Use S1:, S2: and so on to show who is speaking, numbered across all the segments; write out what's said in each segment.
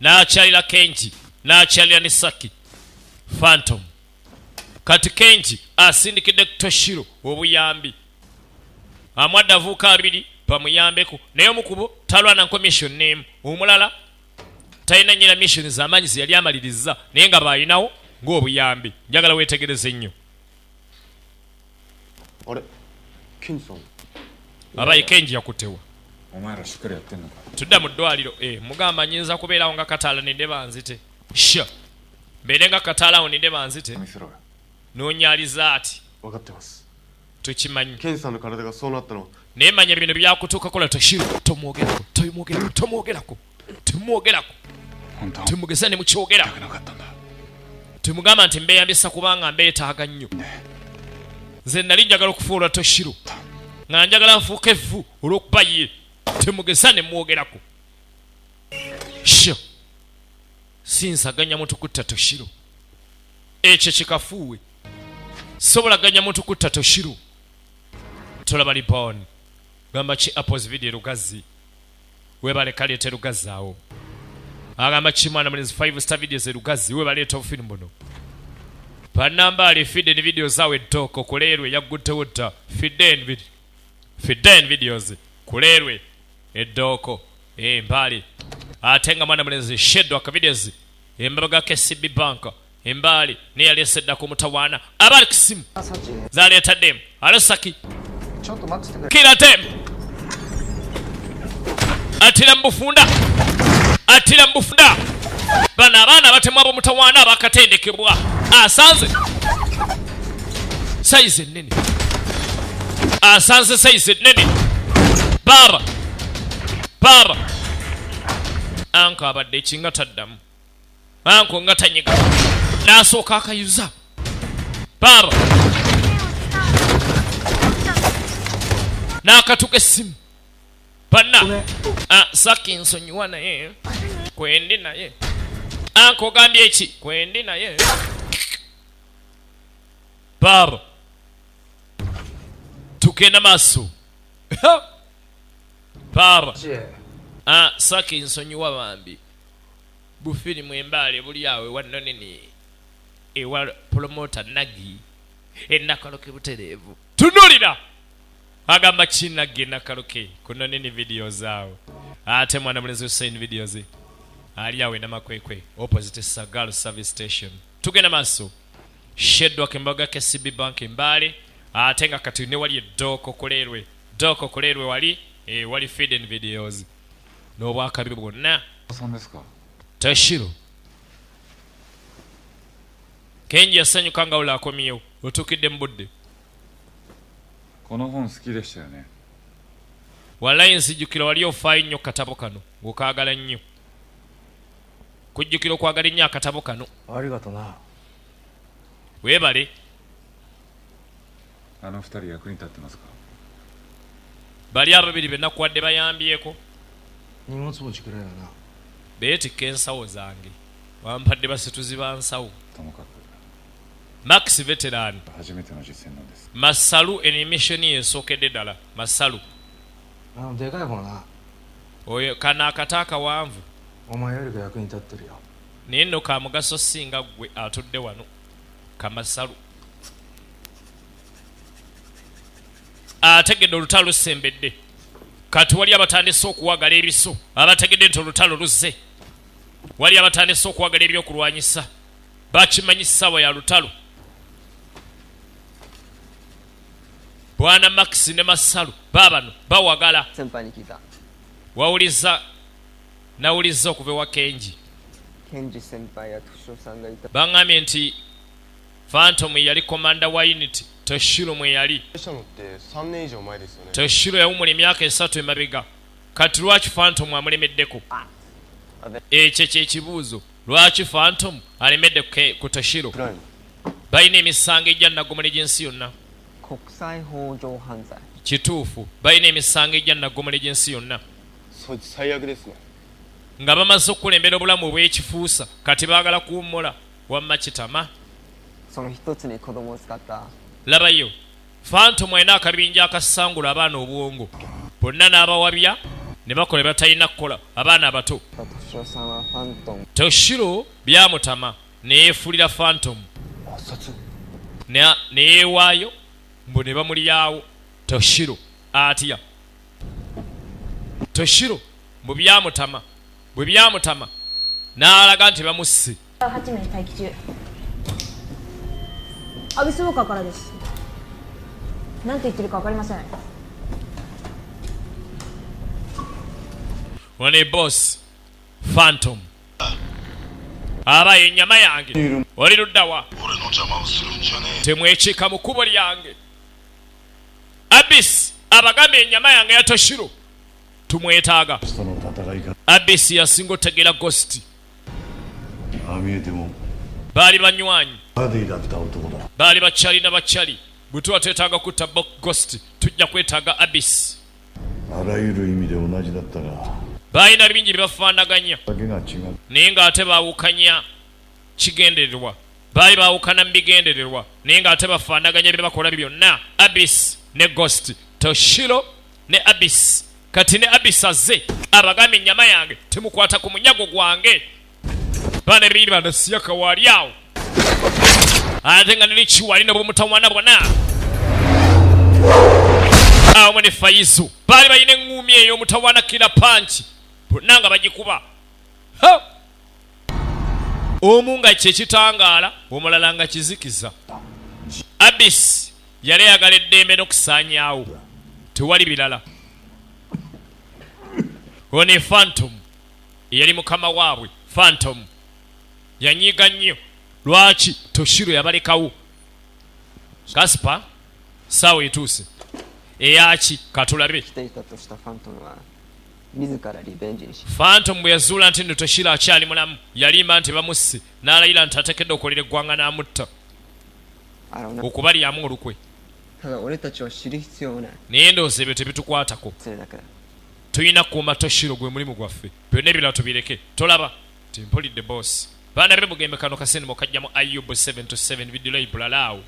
S1: N'akyalira Kenji, n'akyalira ne Saki Phantom. Kati Kenji asindikidde Toshiro obuyambi, amwadde avuuka abiri bamuyambeko, naye omu kubo talwana nko mission n'emu, omulala talina nyina mission z'amaanyi ze yali amalirizza, naye nga baalinawo ng'obuyambi. Njagala weetegereze nnyo. Abaye Kenji yakuttewa. Tudda mu ddwaliro, eh, mugamba nyinza kubeerawo nga kataala ninde banzite. Sha mbeere nga kataala awo ninde banzite, noonyaliza ati tukimanyi. Naye manya bino byakutuukakola. Toshiro tomwogerako, tomwogerako, tomwogerako, temwogerako, temugeza ne mukyogera. Temugamba nti mbeyambisa kubanga mbeetaaga nnyo. Nze nali njagala okufuula Toshiro nga njagala nfuuka evvu olw'okuba ye. Temugeza ne mwogerako. Sho sinsaganya muntu kutta Toshiro, ekyo kikafuuwe. Sobolaganya muntu kutta Toshiro. Tolaba libon gamba ki Apples video Lugazi webale kaleeta Lugazi awo. Agamba ki mwana mulenzi 5 star videos Lugazi webaleeta obufirimu buno banambaale Fiden videos awo eddooko kuleerwe yagguddewo dda. Fiden videos kuleerwe eddooko embaale. Ate nga mwana mulenzi Shedwak videos emabega KCB Bank embaale naye yaleese dda ku mutawaana abali ku simu zaleeta demu alosaki kira demu atira mu bufunda, atira mu bufunda. Bano abaana abatemu ab'omutawaana abakatendekebwa asanze sayizi ennene, asanze sayizi ennene. Baaba baaba anko abadde ekinga taddamu, anko nga tanyiga n'asooka akayuza baaba n'akatuka essimu. Banna Saki nsonyiwa naye kwendi naye anko ogambye eki kwendi naye baaba. Tugenda maaso baaba. Saki nsonyiwa bambi. Bufirimu embaale buli awo ewa Nonini ewa promota Nagi enakaloke butereevu. Tunulira agamba kinagi enakaloke ku Nonini videos awo. Ate mwana mulenzi Hussein videos ali awo enamakwekwe opposite Sagal service station. Tugenda maaso. Shedwak embaga KCB Bank embaale. Ate nga kati ne wali eddooko kuleerwe, ddooko kuleerwe wali wali Fiden videos n'obwakabi bwonna. Toshiro Kenji yasanyuka nga wula akomyewo, otuukidde mu budde. Walayi nzijukira wali ofaayo nnyo katabo kano ng'okaagala nnyo. Kujjukira okwagala ennyo akatabo kano. Weebale. Bali ababiri be nakuwadde bayambyeko. Beetikka ensawo zange, wampadde basituzi ba nsawo. Max veteran Masalu eno mission ye esookedde ddala. Masalu oyo kano akata akawanvu naye nno ka mugaso singa ggwe atudde wano. Kamasalu ategedde olutalo lusembedde. Kati wali abatandise okuwagala ebiso, abategedde nti olutalo luzze. Wali abatandise okuwagala ebyokulwanyisa, bakimanyi ssaawa ya lutalo. Bwana Max ne Masalu baabano bawagala. Wawuliza nawuliza okuva ewa Kenji, baŋŋambye nti Phantom yali komanda wa unit Toshiro mwe yali. Toshiro yawumula emyaka 3 emabega. Kati lwaki Phantom amulemeddeko? Ekyo kyekibuuzo, lwaki Phantom alemedde ku Toshiro? Balina emisango ejja naggomola egy'ensi yonna. Kituufu, balina emisango ejja naggomola egy'ensi yonna nga bamaze okukulembera obulamu obw'ekifuusa, kati baagala kuwummula. Wamma kitama labayo Phantom alina akabinja akasangula abaana obwongo bonna n'abawabya ne bakola batalina kukola abaana abato. Toshiro byamutama neyefuulira Phantom neyeewaayo mbu ne bamulyawo. Toshiro atya? Toshiro mbu byamutama, bwe byamutama n'alaga nti bamusse.
S2: 8名待機中。アビスウォーカーからです。何て言ってるか分かりません。
S1: Wane boss Phantom aba ennyama yange oli luddawa? Temwekiika mu kkubo lyange. Abyss abagambye ennyama yange ya Toshiro tumwetaaga.
S3: ストの戦い方
S1: Abyss yasinga otegeera Ghost.
S3: ああ見えても
S1: Baali banywanyi.
S3: バディだった男だ。
S1: Baali bakyali na bakyali. Bwe tuba twetaaga kutta Ghost, tujja kwetaaga Abyss.
S3: あらゆる意味で同じだったが
S1: Balina bingi bye bafaanaganya,
S3: だけが違う。
S1: naye ng'ate baawukanya kigendererwa. Baali baawukana mu bigendererwa, naye ng'ate bafaanaganya bye bakola byonna, Abyss ne Ghost, Toshiro ne Abyss. Kati ne Abyss azze abagambye ennyama yange temukwata ku munyago gwange. Baana biri bano siyaka waali awo, ate nga nelikiwali nobumutawana bwonna awamu ne Fayizu baali balina eŋŋuumi ey'omutawana kira panki bonna nga bagikuba. Ha! Omu nga kyekitangaala, omulala nga kizikiza. Abyss yali ayagala eddembe n'okusaanyaawo, tewali birala. Ono e Phantom eyali mukama waabwe, Phantom yanyiiga nnyo lwaki Toshiro yabalekawo. Kaspa saawa etuuse eyaki katulabe.
S4: 来ていたとしたファントムは自らリベンジにし
S1: Phantom bwe yazuula nti nno Toshiro akyali mulamu, yalimba nti bamusse, n'alayira nti ateekedde okolera eggwanga n'amutta
S4: あのな
S1: okubalyamu olukwe.
S4: ただ俺たちは知る必要もない。
S1: Naye ndowooza ebyo tebitukwatako.
S4: それだから
S1: Tulina kukuuma Toshiro, gwe mulimu gwaffe, byonna ebirala tubireke. Tolaba timpulidde boss. Baana be bugembe kano kasenimo kajjamu Ayubu 7 video library awo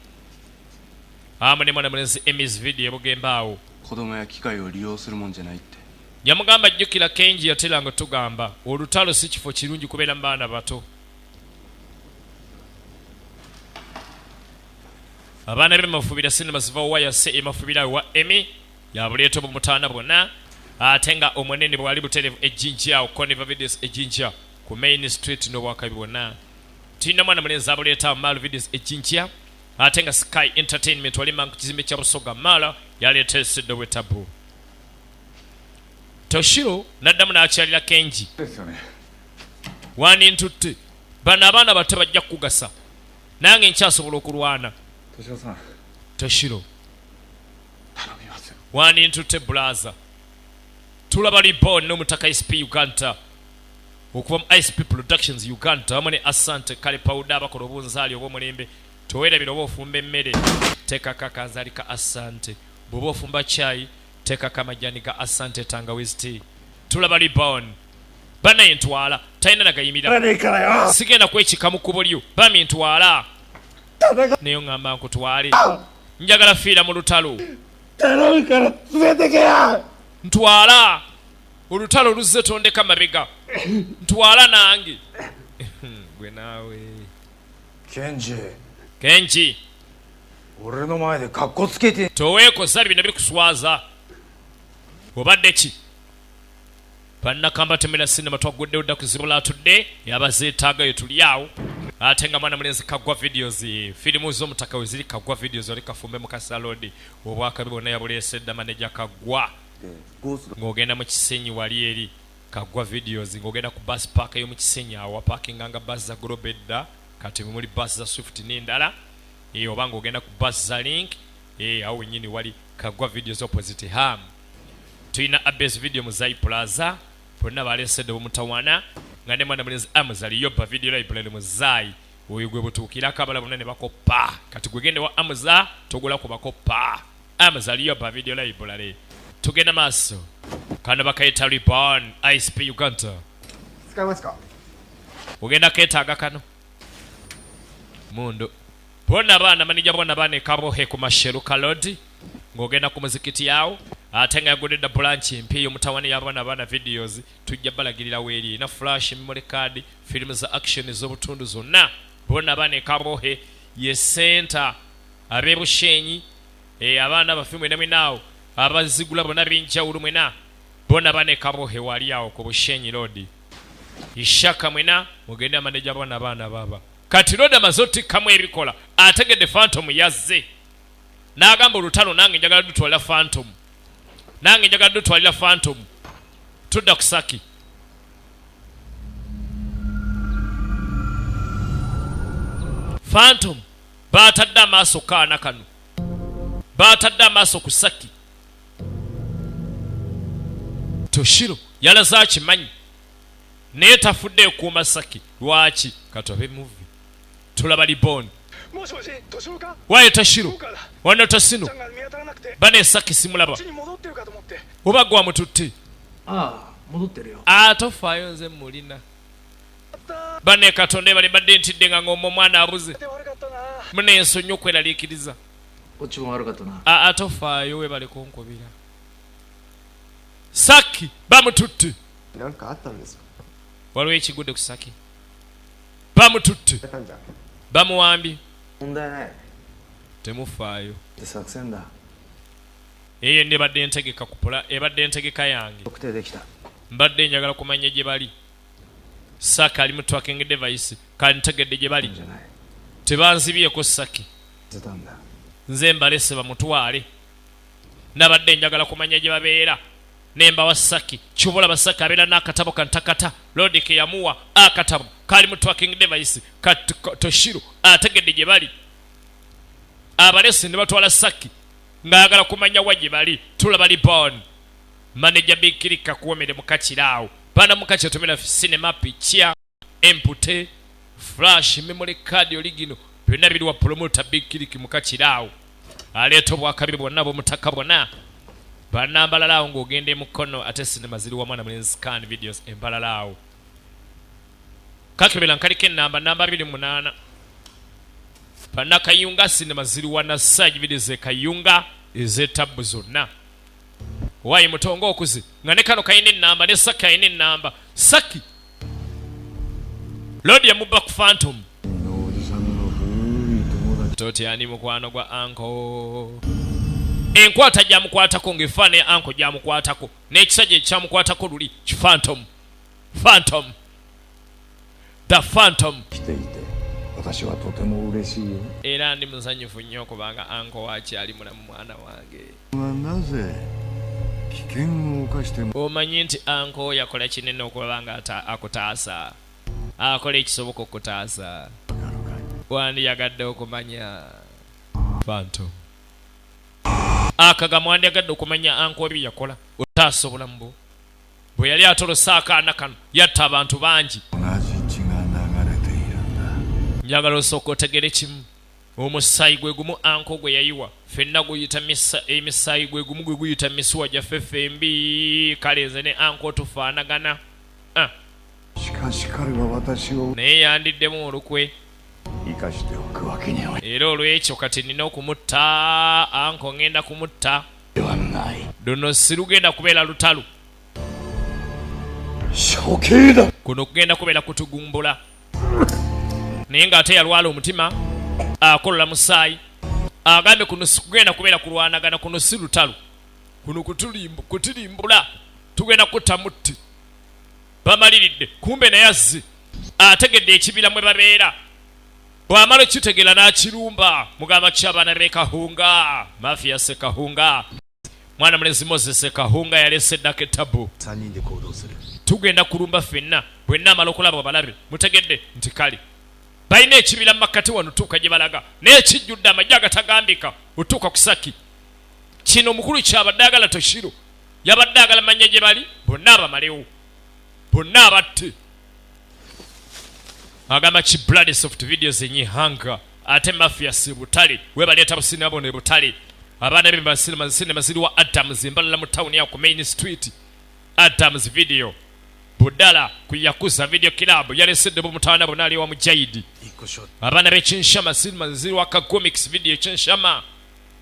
S1: amu ne mwana mulenzi Emis video ebugembe awo.
S5: 子供や機械を利用するもんじゃないって。
S1: Yamugamba, jjukira Kenji yateranga tugamba olutalo si kifo kirungi kubeera mu baana bato. Abaana be Mafubira sinema ziva wayase emafubira wa Emi yabuleeta obumutaana bwonna, ate nga omunene bwali buterevu ejjinja awo Coniva Videos ejjinja ku Main Street n'obwakabi bwonna. Tulina mwana mulenzi abuleeta Maalo Videos ejjinja, ate nga Sky Entertainment walima ku kizimbe kya Busoga Maalo yaleeta esidde bwetabu. Toshiro n'addamu n'akyalira Kenji.
S6: ですよね。
S1: Wanintutte bano abaana bato bajja kukugasa, nange nkyasobola okulwana.
S6: 敏夫さん。
S1: Toshiro.
S6: 頼みますよ。
S1: Wanintutte bulaza. Tulaba Libon n'omutaka Isp Uganda okuva mu Isp Productions Uganda wamu ne Asante Kale Pawuda abakola obunzaali obw'omulembe. Towerabira, oba ofumba emmere teekako akanzaali ka Asante, bw'oba ofumba caayi teekako amajani ga Asante tangawizi tea. Tulaba Libon banaye ntwala talina nagayimira.
S3: ねえからよ。
S1: Sigenda kwekika mu kkubo lyo, bami ntwala, naye oŋŋamba nkutwale, njagala fiira mu lutalo.
S3: 頼むから連れてけよ。
S1: Ntwala, olutalo luzze, tondeka mabega, ntwala nange gwe naawe.
S7: ケンジ。
S1: Kenji.
S7: 俺の前で格好つけて
S1: Toweekoza bino bikuswaza, obadde ki? Bannakamba temera sinema twaguddewo dda kuzibula atudde yabazeetaagayo tuli awo, ate nga mwana mulenzi Kagwa Videos, firimu z'omutaka we ziri. Kagwa Videos oli kafumbe mu kasalodi obwakabi bwonna yabuleese dda maneja Kagwa. Ng'ogenda mu Kisenyi wali eri Kagwa Videos, ng'ogenda ku bus park y'omu Kisenyi awo wapakinganga bus za Globe edda, kati muli bus za Swift n'endala. Oba ng'ogenda ku bus za Link, awo wennyini wali Kagwa Videos opposite Ham. Tulina Abes Video Muzai Plaza, bonna baleesedde obumutawana nga ne mwana mulenzi Amuzali Yoba Video Library Muzai oyo gwe butuukirako abala bonna ne bakoppa. Kati gwe gende wa Amuza togula ku bakoppa. Amuzali Yoba Video Library. Tugenda maaso, kano bakayita Reborn Isp Uganda.
S4: 使いますか？
S1: Ogenda keetaaga kano mundu bonna baana manija bonna baana ekabohe ku Masheru kalodi ng'ogenda ku muzikiti yawo Ate nga yagudde dda branch empya ey'omutawaana y'abaana abaana videos. Tujja balagirira weeri erina flash, memory card, firimu za action ez'obutundu zonna. Bona abaana e Kabohe ye center ab'e Bushenyi, abaana baffe mwena mwena awo abazigula bonna ab'enjawulo mwena bona abaana e Kabohe wali awo ku Bushenyi Road. Ishaka mwena mugende amaneja bona abaana baba. Kati Road amaze otikkamu ebikola, ategedde Phantom yazze. N'agamba olutalo nange njagala dutwalira Phantom. Nange njagala dutwalira Phantom. Tudda ku Saki. Phantom baatadde amaaso kaana kano. Baatadde amaaso ku Saki. Toshiro yalaze akimanyi naye tafudde ekuuma Saki. Lwaki? Katobe movie. Tulaba Libon. Waye Toshiro. Wano Tosino. Bane Saki simulaba. Oba gwa mututte. Tofaayo nze mulina. Bane Katonda bali badde ntidde nga ng'omwo omwana abuze. Mune ensonyi okweraliikiriza. Tofaayo webale kunkubira. Saki bamututte. Waliwo ekigudde ku Saki. Bamututte. Bamuwambye. Temufaayo. Eyo ndibadde ntegeka kupula, ebadde ntegeka yange. Mbadde njagala kumanya gye bali. Saki ali mu tracking device, kantegedde gye bali. Tebanzibyeko Saki. Nze mbalese bamutwale. Nabadde njagala kumanya gye babeera. Nembawa Saki. Ky'oba olaba Saki abeera n'akatabo kantakata. Lodi ke yamuwa akatabo kali mu tracking device. Toshiro ategedde gye bali. Abalese ne batwala Saki ng'ayagala kumanya wa gye bali. Tulaba Libon. Manager Bikirika kuwomere mu kakira awo. Bana mu kakira tumira cinema picture, empute, flash, memory card oligino. Byonna biri wa promoter Bikiriki mu kakira awo. Aleeta obwakabi bwonna bw'omutaka bwonna. Bannambalala awo ng'ogenda e Mukono ate sinema ziri wamu na Mulenzi Scan Videos embalala awo. Kakebera nkaliko ennamba, namba 28. Bannakayunga sinema ziri wa na Sage Videos e Kayunga ez'etabbu zonna. Waayi mutongo okuze nga ne kano kalina ennamba ne Saki alina ennamba. Saki Lodi yamubba ku Phantom. Toti ani mukwano gwa anko. Enkwata gyamukwatako ng'efaana ya anko gyamukwatako n'ekisajja ekyamukwatako luli ki Phantom. Phantom. The Phantom. Era ndi musanyufu nnyo kubanga anko wakyali mulamu mwana wange. Omanyi nti anko yakola kinene okuba nga akutaasa. Akola ekisoboka okutaasa. Wandiyagadde okumanya Phantom. Akagamba wandiyagadde okumanya anko ebyo yakola otaasa obulamu bwo. Bwe yali atolosa akaana kano yatta abantu bangi. Njagala osooka otegere kimu. Omusaayi gwe gumu anko gwe yayiwa ffenna guyita emisaayi gwe gumu gwe guyita misuwa gyaffe ffembi. Kale nze ne anko tufaanagana. Naye yandiddemu olukwe. Era olw'ekyo kati nina okumutta. Anko ngenda kumutta. Luno si lugenda kubeera lutalo. Kuno kugenda kubeera kutugumbula. Naye ng'ate yalwala omutima, akolola musaayi. Agambye kuno si kugenda kubeera kulwanagana, kuno si lutalo. Kuno kutirimbula, tugenda kutta mutti. Bamaliridde, kumbe naye azze. Ategedde ekibira mwe babeera. Bw'amala okitegeera n'akirumba. Mugamba ki abaana b'e Kahunga? Mafia Sekahunga. Mwana mulenzi Moses Sekahunga yaleese eddaka ettabu. Tugenda kulumba ffenna. Bwe nnaamala okulaba abalabe, mutegedde nti kale. Balina ekibira mu makkati wano tuuka gye balaga. Naye kijjudde amagye agatagambika otuuka ku Saki. Kino omukulu ky'abadde ayagala Toshiro. Yabadde ayagala manya gye bali, bonna abamalewo. Bonna abatte. Agamba ki Blood Soft Videos enyihanga. Ate Mafia si butale. We baleeta businema buno e butale. Abaana be basinema sinema ziri wa Adams embalala mu town ya ku Main Street. Adams Video. Budala ku Yakuza Video Club yalesedde bumutawana bonna ali wa Mujaidi. Abaana b'e Kinshama sinema ziri wa Kagomix Video Kinshama.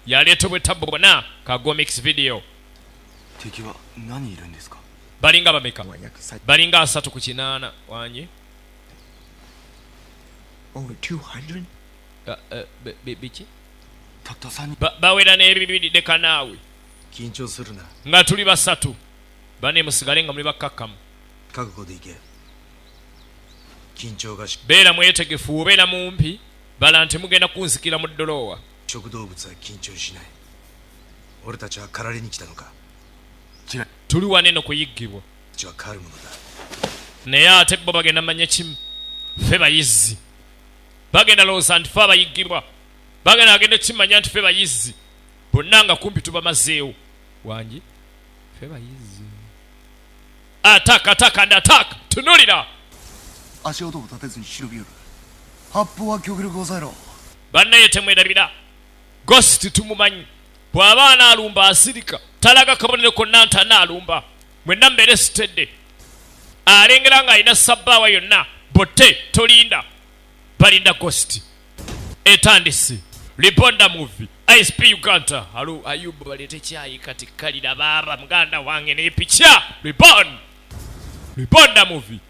S1: Yaleeta obwetabu bwonna Kagomix Video.
S5: 敵は何いるんですか
S1: Balinga bameka? Balinga 3 ku 8 wanje.
S8: Over 200?
S1: Biki?
S5: たった3人
S1: Bawera n'ebibiri, leka naawe.
S7: 緊張するな。
S1: Nga tuli basatu bane, musigale nga muli bakkakkamu.
S7: 覚悟でいけ。緊張がし
S1: Beera mwetegefu, obeera mumpi bala nti mugenda kunzikira mu ddoloowa.
S7: 食動物は緊張しない。俺たちは狩られに来たのか。
S5: 違う。
S1: Tuli wanene kuyiggibwa.
S7: こっちは狩るものだ。
S1: Naye ate bo bagenda manya kimu, ffe bayizzi. Bagenda lowooza nti fe abayiggibwa, bagenda agenda kimanya nti ffe bayizzi bonna nga kumpi tubamazeewo. Wangi, ffe bayizzi. Attack, attack and attack. Tunulira.
S9: 足音を立てずに忍び寄る。発砲は極力抑えろ。
S1: Bannaye, temwerabira, Ghost tumumanyi, bw'aba anaalumba asirika, talaga kabonero konna nti anaalumba. Mwenna mbeere sitedde, alengera ng'alina sabbaawa yonna botte tolinda, balinda Ghost. Etandise Libonda movie, ISP Uganda. Alo Ayubu, baleete kyayi kati kalira baaba muganda wange n'epicha Ribon Libonda movie.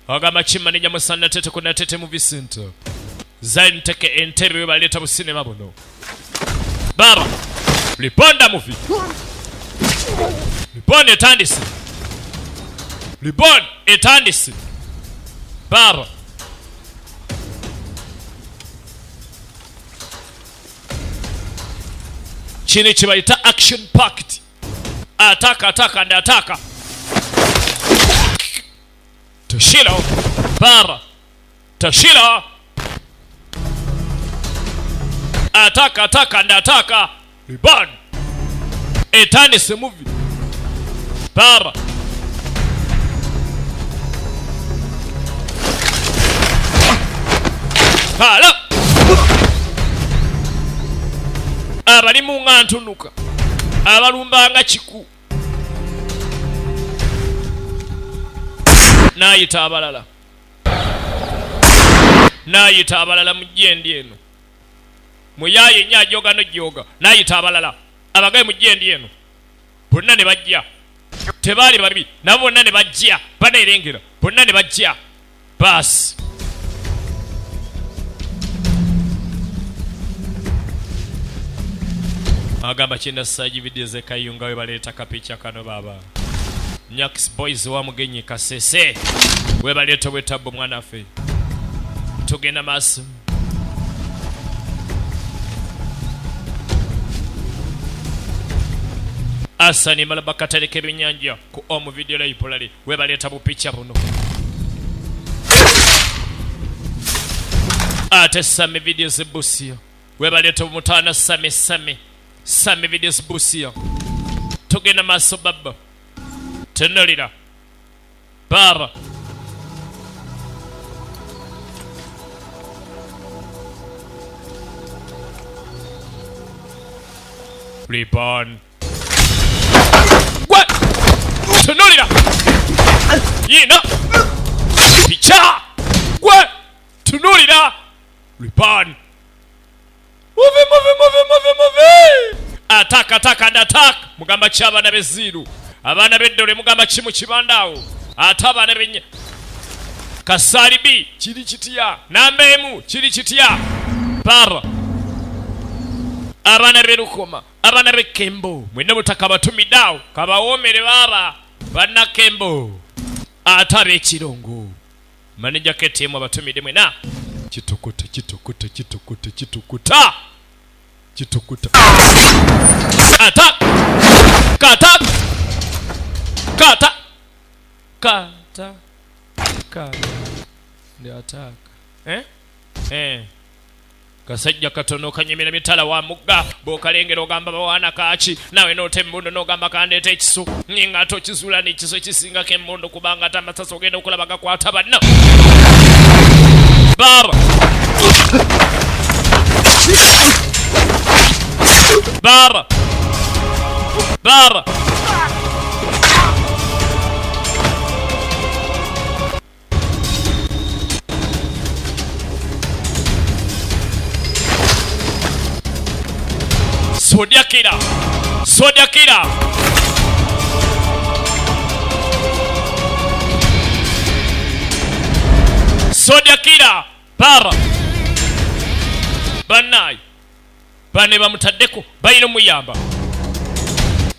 S1: Agamba kimanija musana tete kuna tete movie center zainteke entebe we baleeta businema buno baba Libonda movie. Libonda etandise, Libon etandise baba. Kino kyebayita action packed attack, attack and attack. Toshiro baba, Toshiro, attack, attack and attack. Reborn etandise movie baba. Hala abalimu nga ntunuka, abalumbanga kiku n'ayita abalala, n'ayita abalala mu gyendi eno muyaaye nnyo ajoga nojooga, n'ayita abalala abagaye mu gyendi eno bonna ne bajja. Tebaali babi nabo, bonna ne bajja baneerengera, bonna ne bajja baasi. Agamba kyenda saji vidiyo zekayunga we baleeta kapicha kano baba Nyax Boys wa Mugenyi Kasese we baleeta bwetabbo mwana ffe tugenda maaso. Asani Malaba katereka ebyenyanja ku Omu Video Library we baleeta bupicha buno. Ate Same Videos Busia we baleeta bumutaana Same Same Same Videos Busia. Tugenda maaso baba, tunulira baba. Reborn. Gwe tunulira yina picha, gwe tunulira. Reborn movie, movie, movie, movie, movie. Attack, attack and attack. Mugamba ki abaana b'ezziiru, abaana b'eddole? Mugamba ki mu kibandaawo? Ate abaana b'ennya kasaali b kiri kitya? Namba emu kiri kitya baba? Abaana b'e Lukoma, abaana b'e Kembo, mwenna butaka batumidde awo kabawoomere baaba bannakembo. Ate ab'ekirongo, maneja KTM abatumidde mwena. Kitukuta, kitukuta, kitukuta, kitukuta, kitukuta. Attack, kata, kata, kata, kata ndi attack. Eh eh, kasajja katono kanyemera mitala wa mugga, bw'okalengera ogamba bawaana kaaki, naawe noota emmundu n'ogamba kandeeta ekisu, ninga ate okizuula n'ekisu ekisingako emmundu, kubanga ate amasasi ogenda okulaba gakwata banna baaba baaba baaba. Sodyakira, sodyakira. Sodia kira baba bannaye bane bamutaddeko balina omuyamba.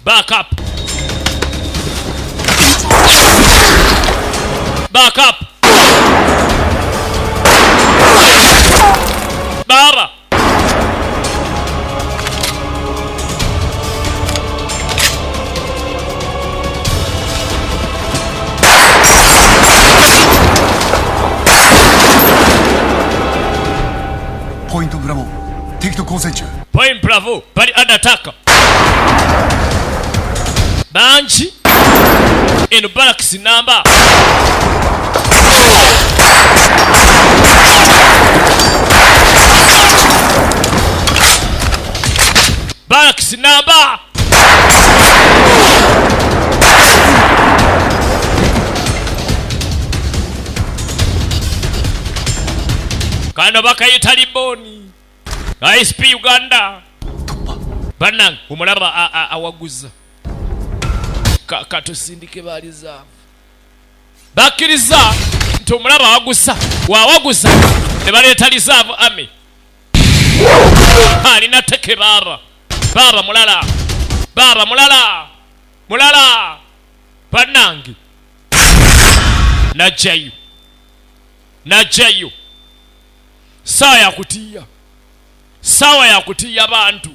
S1: Back up, back up baba.
S9: ポイントブラボー敵と交戦中。
S1: Point Bravo bali under attack bangi eno barracks namba barracks namba kano bakayita liboni ISP Uganda bannange omulaba awaguza katusindike balizaavu bakkiriza nti omulaba awaguza wawaguza ne baleeta lizaavu ami alina teke baaba baaba mulala baaba mulala mulala bannange najjayo najjayo saa yakutiya sawa ya kutiya bantu.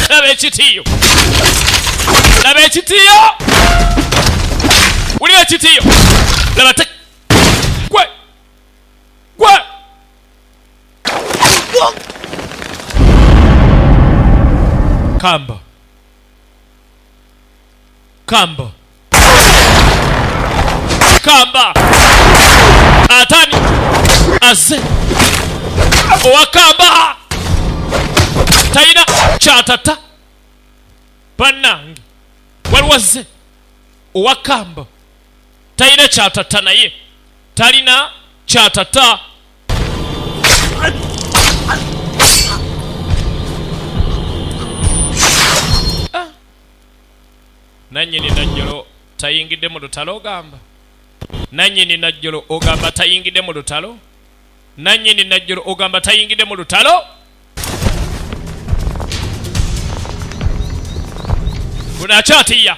S1: Laba ekitiyo, laba ekitiyo, wulira ekitiyo, laba te gwe gwe kamba kamba kamba atani aze owakamba talina kyatata bannange waliwo azze owakamba talina kyatata naye talina kyatata. Nannyini Najjolo tayingidde mu lutalo ogamba, nannyini Najjolo ogamba tayingidde mu lutalo, nannyini Najjolo ogamba tayingidde mu lutalo. Ono akyatiya,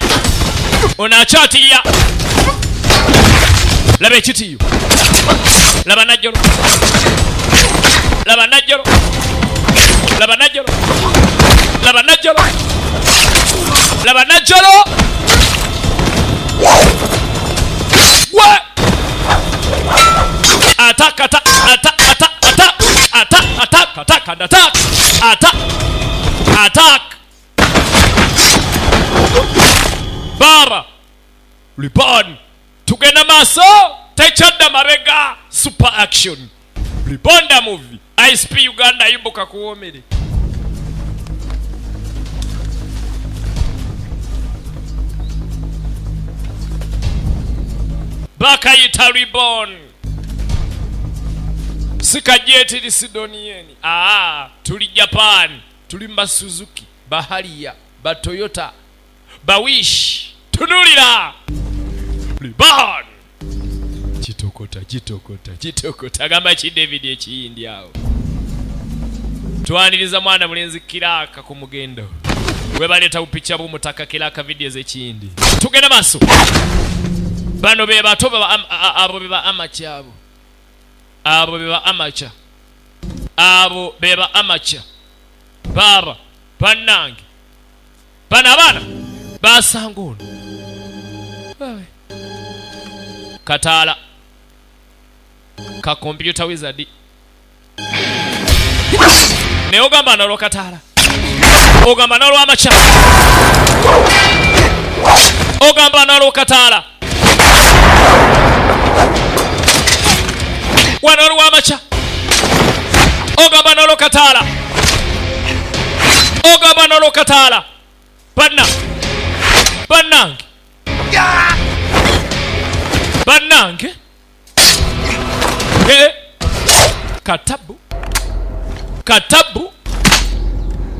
S1: ono akyatiya, laba ekitiyo, laba Najjolo, laba Najjolo, laba Najjolo, laba Najjolo, laba Najjolo. Gwe attack attack attack attack attack attack attack attack and attack attack attack bara Reborn tugenda maaso tekyadda mabega super action Rebonda movie ISP Uganda yimbuka kuwomere. Bakayita Reborn sikajeti Sidonieni. Tuli Japan, tuli mba Suzuki, Baharia, ba Toyota, ba Wish, tunulira Reborn. Kitokota kitokota kitokota agamba ki David ekiyindi awo. Twaniriza mwana mulenzi kiraka ku mugendo webaleeta bupicha bw'omutaka kiraka video z'ekiyindi. Tugenda maaso. Bano be bato abo be ba amacha abo. Abo be ba amacha. Abo be ba amacha. Baba bannange. Bano abaana basanga ono. Kataala ka computer wizard. Naye ogamba n'olwa kataala, ogamba n'olwa amacha, ogamba n'olwa kataala, wano olwa amacha, ogamba n'olwa kataala. Ogamba n'olwokataala banna bannange bannange Eh, katabu katabu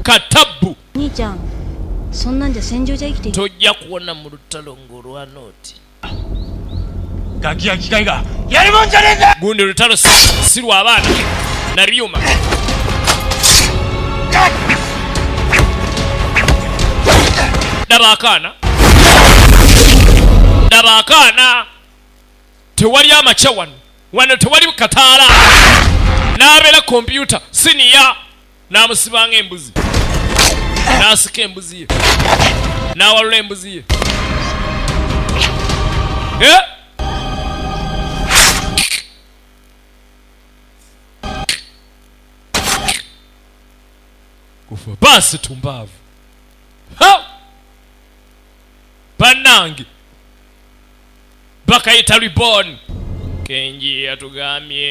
S1: katabu.
S2: 兄ちゃんそんなんじゃ戦場じゃ生きていけ
S1: Tojja kuwona mu lutalo ng'olwana oti.
S5: ガキや機械がやるもんじゃねえんだ。
S1: Gundi olutalo si lwa baana na byuma. Daba akaana, daba akaana. Tewali amakya wano, wano tewali kataala. N'abeera kompyuta siniya n'amusibanga embuzi, n'asika embuzi ye, n'awalula embuzi ye. Eh? Kufa basi tumbaavu. Ha! Bannange, bakayita Reborn. Kenji yatugambye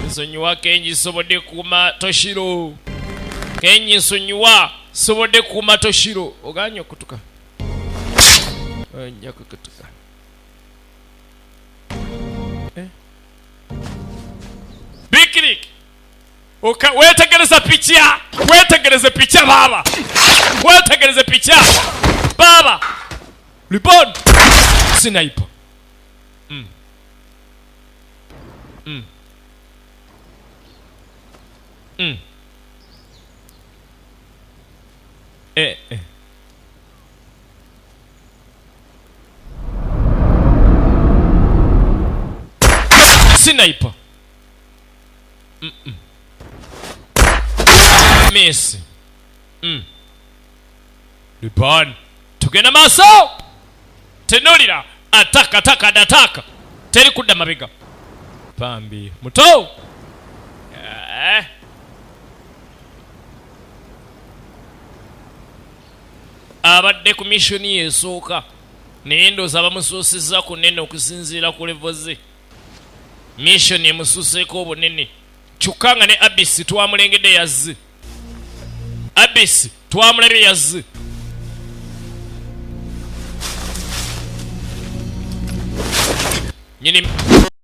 S1: nsonyiwa. Kenji, sobodde kuuma Toshiro. Kenji, nsonyiwa, sobodde kuuma Toshiro. Oganye okutuka, ojja kukutuka. Eh? Bikirik. Wetegereza picha, wetegereze picha baba, wetegereze picha baba. Reborn sniper. Eh, eh. Sniper. Miss. Reborn. Tugenda maaso. Tenulira. Ataka, ataka, ataka. Teri kudda mabega. Bambi. Muto. Eh. Abadde ku mission esooka, naye ndowooza bamusuusizza ku nnene okusinziira ku level ze. Mission emusuuseeko obunene, kyokka nga ne Abisi twamulengedde yazze. Abisi twamulabye yazze. Nyini